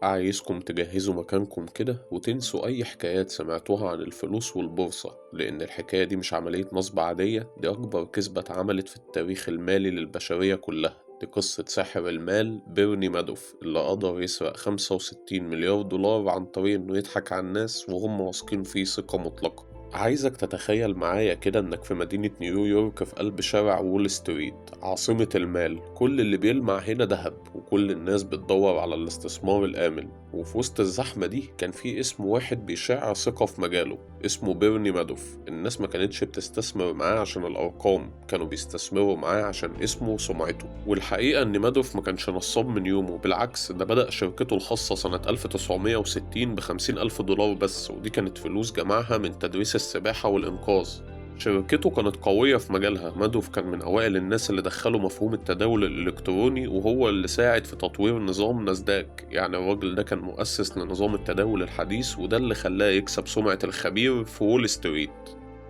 عايزكم تجهزوا مكانكم كده وتنسوا أي حكايات سمعتوها عن الفلوس والبورصة، لأن الحكاية دي مش عملية نصب عادية، دي أكبر كذبة اتعملت في التاريخ المالي للبشرية كلها. دي قصة ساحر المال بيرني مادوف اللي قدر يسرق 65 مليار دولار عن طريق إنه يضحك على الناس وهم واثقين فيه ثقة مطلقة. عايزك تتخيل معايا كده إنك في مدينة نيويورك في قلب شارع وول ستريت، عاصمة المال. كل اللي بيلمع هنا ذهب، وكل الناس بتدور على الاستثمار الآمن. وفي وسط الزحمة دي كان في اسم واحد بيشع ثقة في مجاله، اسمه بيرني مادوف. الناس ما كانتش بتستثمر معاه عشان الأرقام، كانوا بيستثمروا معاه عشان اسمه وسمعته. والحقيقة إن مادوف ما كانش نصاب من يومه، بالعكس ده بدأ شركته الخاصة سنة 1960 ب50,000 دولار بس، ودي كانت فلوس جمعها من تدريس السباحة والإنقاذ. شركته كانت قوية في مجالها. مادوف كان من أوائل الناس اللي دخلوا مفهوم التداول الإلكتروني، وهو اللي ساعد في تطوير نظام ناسداك. يعني الراجل ده كان مؤسس لنظام التداول الحديث، وده اللي خلاه يكسب سمعة الخبير في وول ستريت.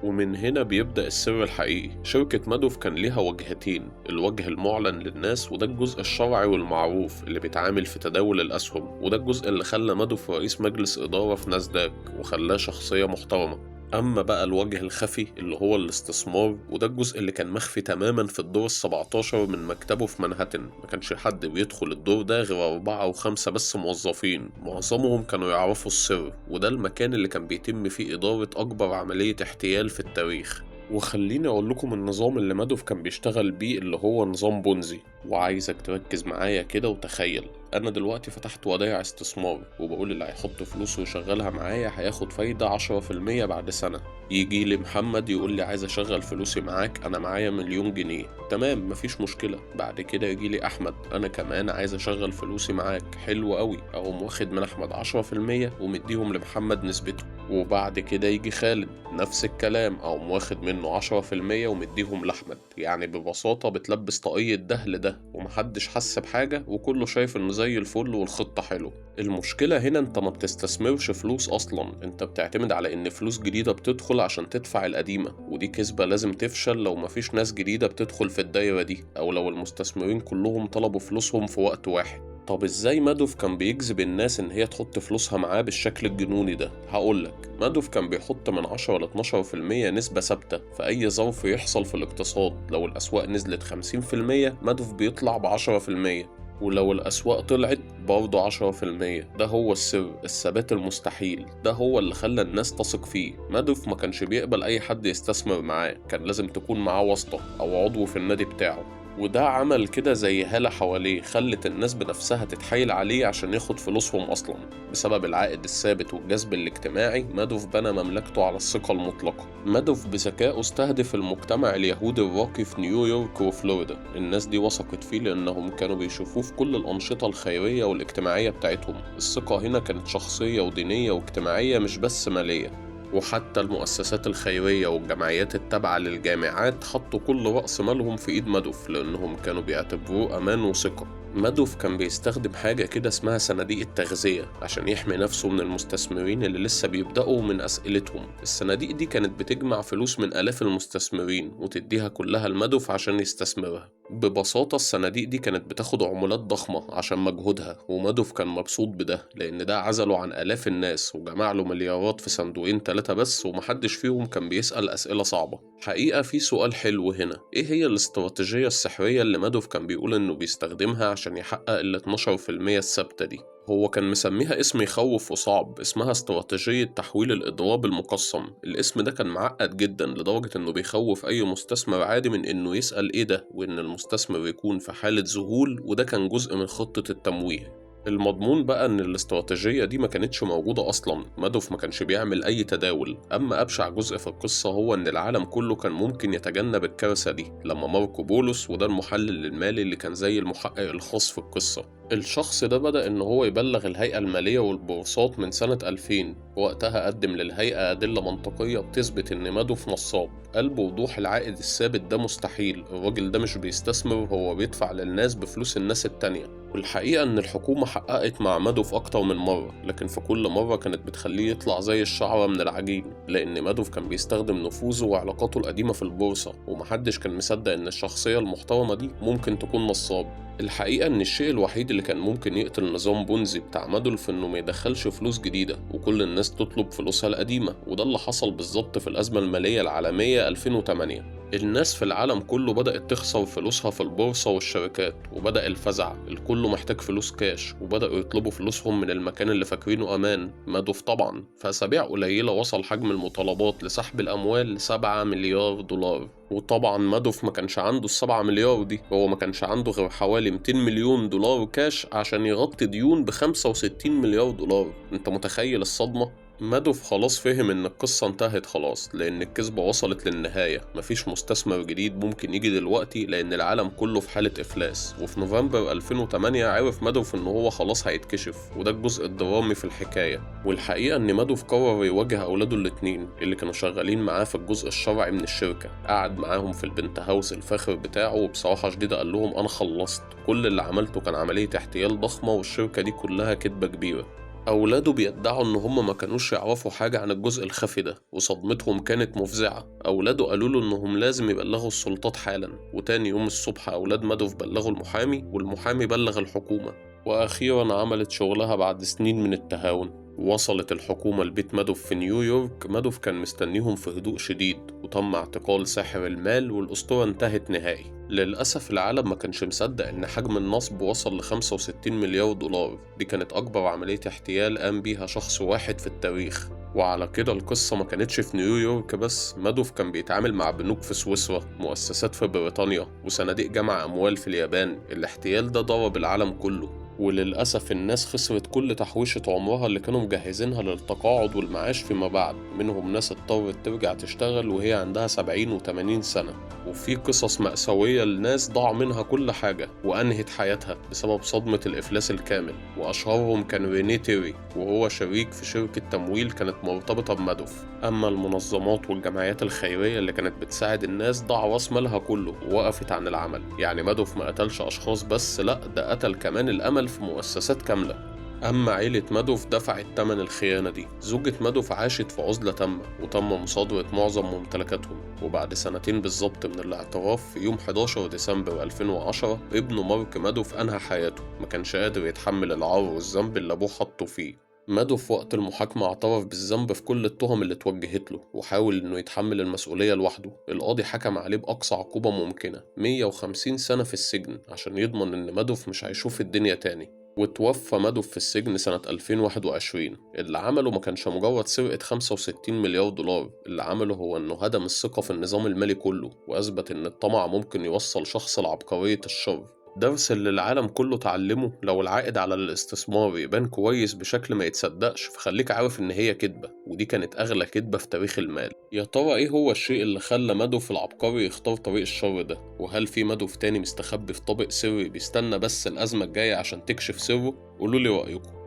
ومن هنا بيبدأ السر الحقيقي. شركة مادوف كان ليها وجهتين، الوجه المعلن للناس وده الجزء الشرعي والمعروف اللي بيتعامل في تداول الأسهم، وده الجزء اللي خلى مادوف رئيس مجلس إدارة في ناسداك وخلاه شخصية محترمة. أما بقى الوجه الخفي اللي هو الاستثمار، وده الجزء اللي كان مخفي تماما في الدور 17 من مكتبه في منهاتن. ما كانش حد بيدخل الدور ده غير 4 أو 5 بس موظفين، معظمهم كانوا يعرفوا السر، وده المكان اللي كان بيتم فيه إدارة أكبر عملية احتيال في التاريخ. وخليني أقول لكم النظام اللي مادوف كان بيشتغل بيه اللي هو نظام بونزي، وعايزك تركز معايا كده وتخيل. أنا دلوقتي فتحت ودائع استثمار وبقول اللي هيحط فلوسه ويشغلها معايا هياخد فايدة 10% بعد سنة. يجي لي محمد يقول لي عايز أشغل فلوسي معاك، أنا معايا 1,000,000 جنيه. تمام، مفيش مشكلة. بعد كده يجي لي أحمد، أنا كمان عايز أشغل فلوسي معاك. حلو قوي، أقوم واخد من أحمد 10% ومديهم لمحمد نسبته. وبعد كده يجي خالد نفس الكلام، أقوم واخد منه 10% ومديهم لأحمد. يعني ببساطة بتلبس طاقية ده لده ومحدش حس بحاجة، وكله شايف إنه زي الفل والخطة حلوة. المشكلة هنا انت ما بتستثمرش فلوس أصلا، انت بتعتمد على إن فلوس جديدة بتدخل عشان تدفع القديمة، ودي كذبة لازم تفشل لو مفيش ناس جديدة بتدخل في الدايرة دي، أو لو المستثمرين كلهم طلبوا فلوسهم في وقت واحد. طب ازاي مادوف كان بيجذب الناس ان هي تحط فلوسها معاه بالشكل الجنوني ده؟ هقولك، مادوف كان بيحط من 10 ل 12% نسبة ثابتة في أي ظرف يحصل في الاقتصاد. لو الأسواق نزلت 50% مادوف بيطلع ب10%، ولو الأسواق طلعت برضه 10%. ده هو السر، الثبات المستحيل. ده هو اللي خلى الناس تثق فيه. مادوف ما كانش بيقبل أي حد يستثمر معاه، كان لازم تكون معاه واسطة أو عضو في النادي بتاعه، وده عمل كده زي هالة حواليه خلت الناس بنفسها تتحايل عليه عشان ياخد فلوسهم أصلا. بسبب العائد الثابت والجذب الاجتماعي، مادوف بنى مملكته على الثقة المطلقة. مادوف بذكائه استهدف المجتمع اليهودي الراقي في نيويورك وفلوريدا. الناس دي وثقت فيه لأنهم كانوا بيشوفوه في كل الأنشطة الخيرية والاجتماعية بتاعتهم. الثقة هنا كانت شخصية ودينية واجتماعية، مش بس مالية. وحتى المؤسسات الخيرية والجمعيات التابعة للجامعات حطوا كل رأس مالهم في إيد مادوف، لأنهم كانوا بيعتبروه أمان وثقة. مادوف كان بيستخدم حاجة كده اسمها صناديق التغذية عشان يحمي نفسه من المستثمرين اللي لسه بيبدأوا من أسئلتهم. الصناديق دي كانت بتجمع فلوس من آلاف المستثمرين وتديها كلها لمادوف عشان يستثمرها. ببساطة الصناديق دي كانت بتاخد عمولات ضخمة عشان مجهودها، ومادوف كان مبسوط بده لأن ده عزله عن آلاف الناس وجمع له مليارات في صندوقين 3 بس، ومحدش فيهم كان بيسأل أسئلة صعبة. حقيقة في سؤال حلو هنا، إيه هي الاستراتيجية السحرية اللي مادوف كان بيقول إنه بيستخدمها عشان يحقق ال 12% الثابتة دي؟ هو كان مسميها اسم يخوف وصعب، اسمها استراتيجية تحويل الإضراب المقسم. الاسم ده كان معقد جدا لدرجة انه بيخوف اي مستثمر عادي من انه يسأل ايه ده، وان المستثمر يكون في حالة ذهول، وده كان جزء من خطة التمويه. المضمون بقى ان الاستراتيجية دي ما كانتش موجودة اصلا، مادوف ما كانش بيعمل اي تداول. اما ابشع جزء في القصة هو ان العالم كله كان ممكن يتجنب الكارثة دي لما ماركو بولس، وده المحلل المالي اللي كان زي المحقق الخاص في القصة، الشخص ده بدأ ان هو يبلغ الهيئة المالية والبورصات من سنة 2000. وقتها قدم للهيئة أدلة منطقية بتثبت ان مادوف نصاب. قال بوضوح العائد الثابت ده مستحيل، الراجل ده مش بيستثمر، هو بيدفع للناس بفلوس الناس التانية. والحقيقة إن الحكومة حققت مع مادوف أكتر من مرة، لكن في كل مرة كانت بتخليه يطلع زي الشعرة من العجين، لأن مادوف كان بيستخدم نفوذه وعلاقاته القديمة في البورصة، ومحدش كان مصدق إن الشخصية المحترمة دي ممكن تكون نصاب. الحقيقة إن الشيء الوحيد اللي كان ممكن يقتل نظام بونزي بتاع مادولف إنه ما يدخلش فلوس جديدة وكل الناس تطلب فلوسها القديمة، وده اللي حصل بالظبط في الأزمة المالية العالمية 2008. الناس في العالم كله بدأت تخسر فلوسها في البورصة والشركات، وبدأ الفزع، الكل محتاج فلوس كاش، وبدأوا يطلبوا فلوسهم من المكان اللي فاكرينه أمان، مادوف طبعا. في أسابيع قليلة وصل حجم المطالبات لسحب الأموال ل7 مليار دولار، وطبعا مادوف ما كانش عنده ال7 مليار دي، هو ما كانش عنده غير حوالي 200 مليون دولار كاش عشان يغطي ديون ب65 مليار دولار. انت متخيل الصدمة؟ مادوف خلاص فهم ان القصة انتهت خلاص، لان الكذبة وصلت للنهاية، مفيش مستثمر جديد ممكن يجي دلوقتي لان العالم كله في حالة افلاس. وفي نوفمبر 2008 عرف مادوف ان هو خلاص هيتكشف، وده الجزء الدرامي في الحكاية. والحقيقة ان مادوف قرر يواجه اولاده الاتنين اللي كانوا شغالين معاه في الجزء الشرعي من الشركة، قعد معاهم في ال penthouse الفاخر بتاعه، وبصراحة شديدة قال لهم انا خلصت، كل اللي عملته كان عملية احتيال ضخمة والشركة دي كلها كدبة كبيرة. أولاده بيدعوا إن هم ما كانوش يعرفوا حاجة عن الجزء الخفي ده، وصدمتهم كانت مفزعة. أولاده قالوا له إنهم لازم يبلغوا السلطات حالا، وتاني يوم الصبح أولاد مادوف بلغوا المحامي، والمحامي بلغ الحكومة، وأخيرا عملت شغلها بعد سنين من التهاون. وصلت الحكومة لبيت مادوف في نيويورك. مادوف كان مستنيهم في هدوء شديد، وتم اعتقال ساحر المال، والأسطورة انتهت نهائي. للأسف العالم ما كانش مصدق إن حجم النصب وصل ل 65 مليار دولار، دي كانت أكبر عملية احتيال قام بيها شخص واحد في التاريخ. وعلى كده القصة ما كانتش في نيويورك بس، مادوف كان بيتعامل مع بنوك في سويسرا، مؤسسات في بريطانيا، وصناديق جمع أموال في اليابان. الاحتيال ده ضرب العالم كله، وللأسف الناس خسرت كل تحويشة عمرها اللي كانوا مجهزينها للتقاعد والمعاش فيما بعد، منهم ناس اضطرت ترجع تشتغل وهي عندها 70 و80 سنة. وفي قصص مأساوية لناس ضاع منها كل حاجة وأنهت حياتها بسبب صدمة الإفلاس الكامل، وأشهرهم كان ريني تيري، وهو شريك في شركة تمويل كانت مرتبطة بمادوف. أما المنظمات والجمعيات الخيرية اللي كانت بتساعد الناس ضاع راس مالها كله ووقفت عن العمل. يعني مادوف ما قتلش أشخاص بس، لأ ده قتل كمان الأمل في مؤسسات كاملة. أما عيلة مادوف دفعت تمن الخيانة دي. زوجة مادوف عاشت في عزلة تامة، وتم مصادرة معظم ممتلكاتهم. وبعد سنتين بالظبط من الاعتراف، في يوم 11 ديسمبر 2010 ابنه مارك مادوف أنهى حياته، ما كانش قادر يتحمل العار والذنب اللي أبوه حطه فيه. مادوف وقت المحاكمة اعترف بالذنب في كل التهم اللي اتوجهت له، وحاول انه يتحمل المسؤولية لوحده. القاضي حكم عليه بأقصى عقوبة ممكنة، 150 سنة في السجن، عشان يضمن ان مادوف مش هيشوف الدنيا تاني. وتوفى مادوف في السجن سنة 2021. اللي عمله ما كانش مجرد سرقة 65 مليار دولار، اللي عمله هو انه هدم الثقة في النظام المالي كله، واثبت ان الطمع ممكن يوصل شخص لعبقرية الشر. درس اللي العالم كله تعلمه، لو العائد على الاستثمار يبان كويس بشكل ما يتصدقش فخليك عارف ان هي كدبة، ودي كانت اغلى كدبة في تاريخ المال. يا ترى ايه هو الشيء اللي خلى مادوف العبقري يختار طريق الشر ده؟ وهل في مادوف تاني مستخبي في طابق سري بيستنى بس الأزمة الجاية عشان تكشف سره؟ قولولي رأيكم.